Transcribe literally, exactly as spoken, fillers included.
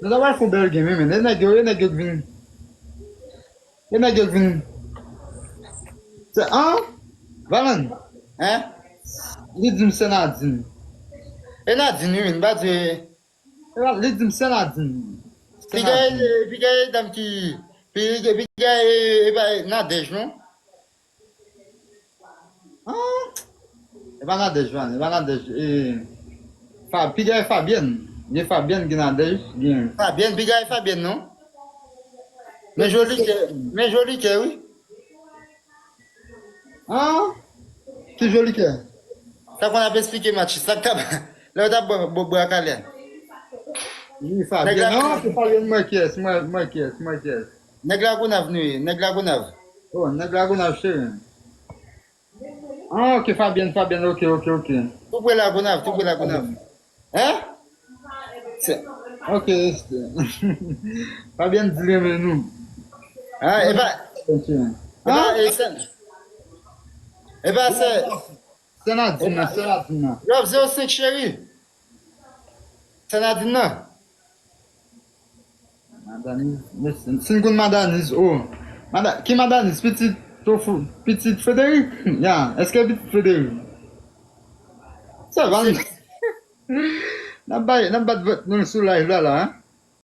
Nou ta pral fè yon bèl game, wi, men. E nèg yo, e nèg yo k vin. E nèg yo k vin. Se, an? Valan. Hein? Li di m se Nadine. E Nadine, wi, men, m pa di. E pa, li di m se Nadine. Se Piga Nadine. E, Piga e dam ki, Piga, Piga e, e pa Nadège, non? Ah, e pa Nadège, man, e pa Nadège. E, Fa, Piga e Fabienne. Gen Fabienne, gen Nadège, gen Fabienne, Piga e Fabienne, non? Men joli kè, men joli kè, wi. Ah, ki joli kè. Sa konn ap esplike match, sa k t ap, lè yo t ap bò, bò, bò a kalè. Wi, Fabienne. Non, se Fabienne Marquez, Mar-, Marquez, Marquez. Nèg Lagonav nou ye, nèg Lagonav. Oh, nèg Lagonav, cheri. Ah, ok, Fabienne, Fabienne, ok, ok, ok. Tou pre Lagonav, tou pre Lagonav. Hein? Se- Ok, Fabienne di renmen nou. Ah, e pa, e pa, Ah, e se, e pa se, se Nadine nan, se Nadine nan. Love zewo senk, cheri. Se Nadine nan. Madaniz, mèsi. Si n konn Madaniz, oh. Mada-, ki Madaniz? Pitit Tofu, pitit Frederic? Ya, èske pitit Frederic? Sa va, n ap bay, n ap bat vant nou sou live la, la, hein?